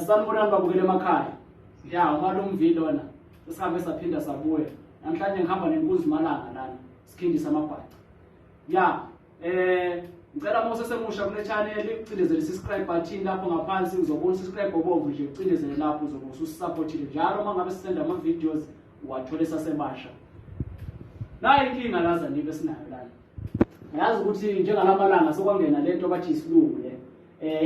Sanibonani babukele emakhaya. Ya, uMalumvi lona. Sesihambe saphinda sabuya. Namhlanje ngihamba nenkunzi malanga lana, sikhindi samabhaca. Ya, ngicela uma usesemusha kule channel ucindezele subscribe button lapho ngaphansi, uzobona subscribe obomvu nje, ucindezele lapho uzobe ususupportile njalo uma ngabe sisenda ama videos uwathole sasebasha. Nayi inkinga la Zanibe esinayo lana. Yazi ukuthi njengalamalanga sokwangena lento bathi isilungu le.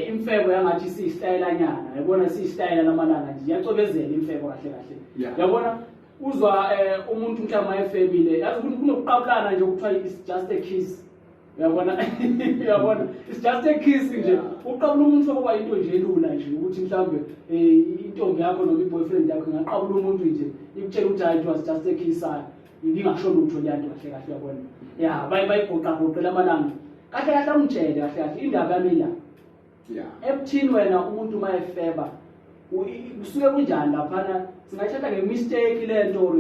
Imfebo yangathi siyistayelanyana, yabona siyistayela lamalanga nje, iyacwebezela imfebo kahle kahle. Yabona uzwa umuntu mhlawumbe ayefebile, yazi ukuthi kunokuqabulana nje okuthiwa it's just a kiss. Uyabona? Uyabona? It's just a kiss nje. Uqabula umuntu sokuba into nje elula nje ukuthi mhlawumbe intombi yakho noma i-boyfriend yakho ingaqabula umuntu nje ikutshela ukuthi hayi it was just a kiss, ibingasho lutho leya nto kahle kahle, uyabona? Ya, bayigoqa goqela amalanga. Kahle kahle ungitshele kahle kahle indaba yami la. Ekuthini wena umuntu uma efeba kusuke kunjani laphana, singayithatha nge-mistake le nto or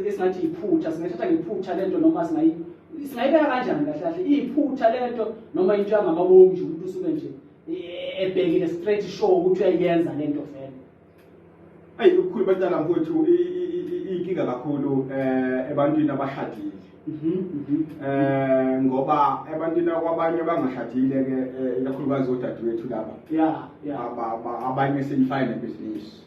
esingathi iphutha, singayithatha ngephutha le nto noma singayibeka kanjani kahle kahle, iyiphutha le nto noma into yangamabomu nje, umuntu usuke nje ebhekile straight sure ukuthi uyayenza le nto vele? Eyi, ubukhulu becala mfowethu, iyinkinga kakhulu ebantwini abashadile. Ngoba ebantwini kwabanye abangashadile ke, ikakhulukazi odadewethu laba, abanye selifayile nebhizinisi.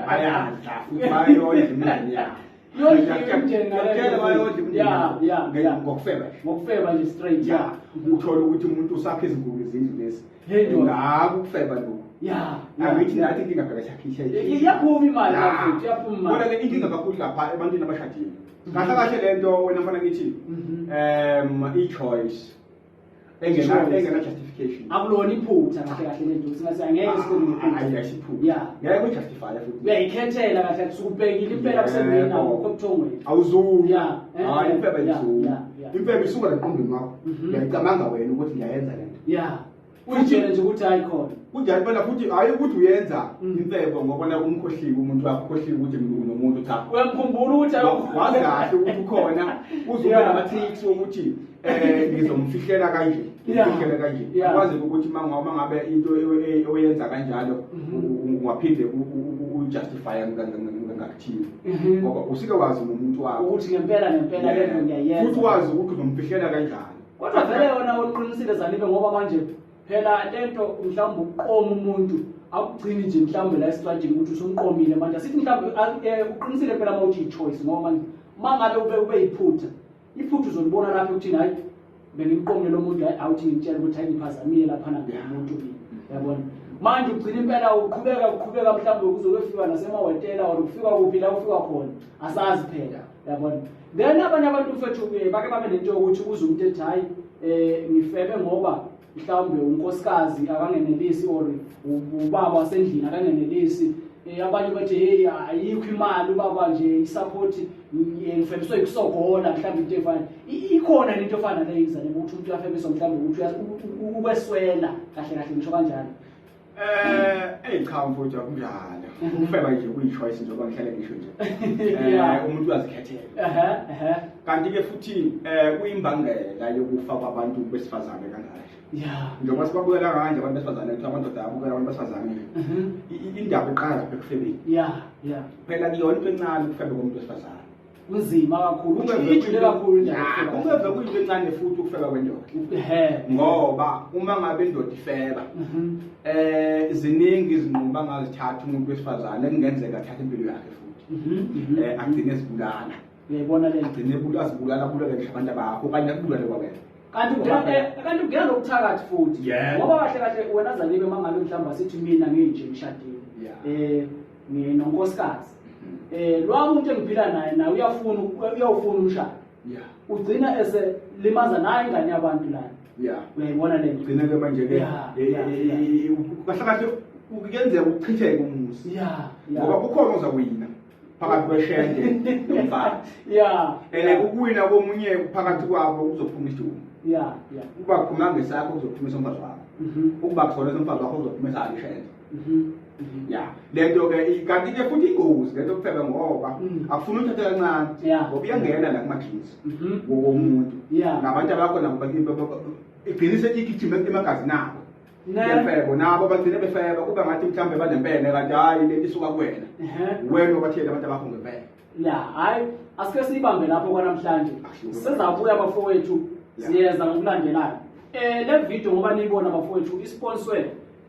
Bayadla futhi bayondla imindeni yabo. Yondla imindeni ngale Ngiyakutshela, nto. bayondla imindeni yabo ngokufeba nje. Ngokufeba nje straight. Ya, uthola ukuthi umuntu usakhe ezinkulu izindlu lezi. Hey, ndoda. Ngako ukufeba lokhu. Angithi nathi inkinga phela siyakhisha. Iyaphuma imali bafethu, iyaphuma imali. Kodwa ke inkinga kakhulu lapha ebantwini abashadile. Kahle kahle lento wena mfana ngithi i-choice engena Choice. engena justification. Akulona iphutha kahle kahle lento, singathi angeke sikhulume ngephutha. Hayi, ayisiphutha. Ngeke ujustify futhi. Uyayikhethela kahle kahle, usukubhekile impela kusembeni awukho ebuthongweni. Awuzumi. Hayi, imfeba izumi. Imfeba isuka emqondweni wakho. Uyayicabanga wena ukuthi ngiyayenza lento. Uyitshele nje ukuthi hayi khona. Kunjani phela futhi, hayi ukuthi uyenza imfebo ngoba na umkhohliwe umuntu wakho, ukhohliwe ukuthi unomuntu, cha. Uyamkhumbula ukuthi ayokho. Wazi kahle ukuthi ukhona, uze ube nama-tricks wokuthi ngizomfihlela kanje, ngimfihlele kanje. Wazi ukuthi uma ngabe into oyenza kanjalo ungaphinde uyijustify ngakuthile. Ngoba usike wazi ngomuntu wakho ukuthi ngempela ngempela lento ngiyayenza. Futhi wazi ukuthi uzomfihlela kanjani. Kodwa vele yona uqinisile Zanibe, ngoba manje phela lento mhlawumbe ukuqoma umuntu akugcini nje mhlawumbe la esitradini ukuthi usumqomile manje, asithi mhlawumbe uqinisile phela uma uthi i-choice, ngoba manje uma ngabe ube yiphutha, iphutha uzolibona lapho ukuthi hayi bengimqomile lo muntu, hayi awuthi ngimtshele ukuthi hayi ngiphazamile laphana ngomuntu mina, yabona? Manje ugcina impela uqhubeka uqhubeka mhlawumbe kuze kuyofika nasemahhotela or kufika kuphi la ufika khona asazi phela, yabona? Then abanye abantu mfethu bake babe nento yokuthi uze umuntu ethi hayi ngifebe ngoba mhlawumbe unkosikazi akangenelisi or ubaba wasendlini akangenelisi. Abanye bathi hey ayikho imali, ubaba nje isupport, ngifebiswe ikusogola mhlawumbe, into efana ikhona into efana leyo izane ukuthi umuntu uyafebiswa mhlawumbe ukuthi ukweswela kahle kahle, ngisho kanjalo. Ey cha mfowethu, akunjalo. Ukufeba nje kuyi-choice njengoba ngihlale ngisho nje. Umuntu uyazikhethela. Ehe ehe Kanti ke futhi kuyimbangela yokufa kwabantu besifazane kangaka. Njengoba sibabukela kanje abantu besifazane, kuthiwa amadoda abukela abantu besifazane. Indaba iqala lapha ekufebeni. ya ya Phela kuyona into encane ukufeba komuntu wesifazane. Kunzima kakhulu, ijule kakhulu indaba yokufeba. Kungeve kuyinto encane futhi ukufeba kwendoda. Ngoba uma ngabe indoda ifeba, ziningi izinqumo angazithatha umuntu wesifazane ekungenzeka athathe impilo yakhe futhi. Agcine ezibulala. Uyayibona le Agcine azibulala, abulale ngisho abantu abakho okanye akubulale kwawena. Kanti kungena nobuthakathi futhi. Ngoba kahle kahle wena Zanibe, uma ngabe mhlawumbe asithi mina nginje ngishadile. Nginonkosikazi. Lo muntu engiphila naye naye uyafuna uyawufuna umshado. Ugcina eselimaza naye ingane yabantu lana. Uyayibona le nto? Ugcina ke manje ke kahle kahle kuyenzeka ukuchitheke umuzi. Ngoba kukhona ozakuwina phakathi kweshende nomfazi. And ukuwina komunye phakathi kwabo kuzophuma isidumbu. Ukuba kuphuma ngesakho kuzophuma isomfazi wakho. Ukuba kusona somfazi wakho kuzophuma esakhe ishende. Ya, lento ke kanti ke futhi ingozi lento kuphela ngoba akufuni uthathe kancane ngoba iyangena la kuma-genes womuntu. Nabantu abakhona ngoba igcine igijima emagazini abo. Yemfebo nabo bagcine befeba, kuba ngathi mhlawumbe banempene, kanti hhayi, lento isuka kuwena. Wena obathiyele abantu abakho ngempela. Ya, hhayi, asike siyibambe lapho kwanamhlanje. Sizabuya bafowethu, siyeza ngokulandelayo. Le video ngoba niyibona bafowethu, isponswe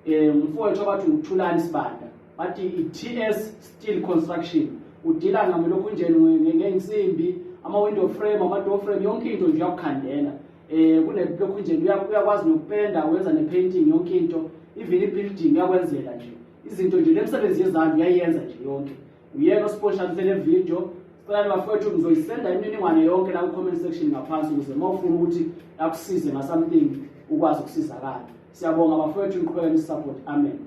umfowethu abathi uThulani Sibanda, bathi i-TS Steel Construction. Udila ngamlokhu nje ngey'nsimbi, ama-window frame, ama-door frame, yonke into nje uyakukhandela. Kunelokhu nje uyakwazi nokupenda, wenza ne-painting, yonke into, even i-building uyakwenzela nje izinto nje, lemisebenzi yezandla uyayenza nje yonke. Uyena osponsor le video. Sicela bafowethu, ngizoyisenda imininingwane yonke la ku-comment section ngaphansi, ukuze uma ufuna ukuthi akusize nga-something ukwazi ukusizakala. Siyabonga bafowethu, niqhubeke ni-support. Amen.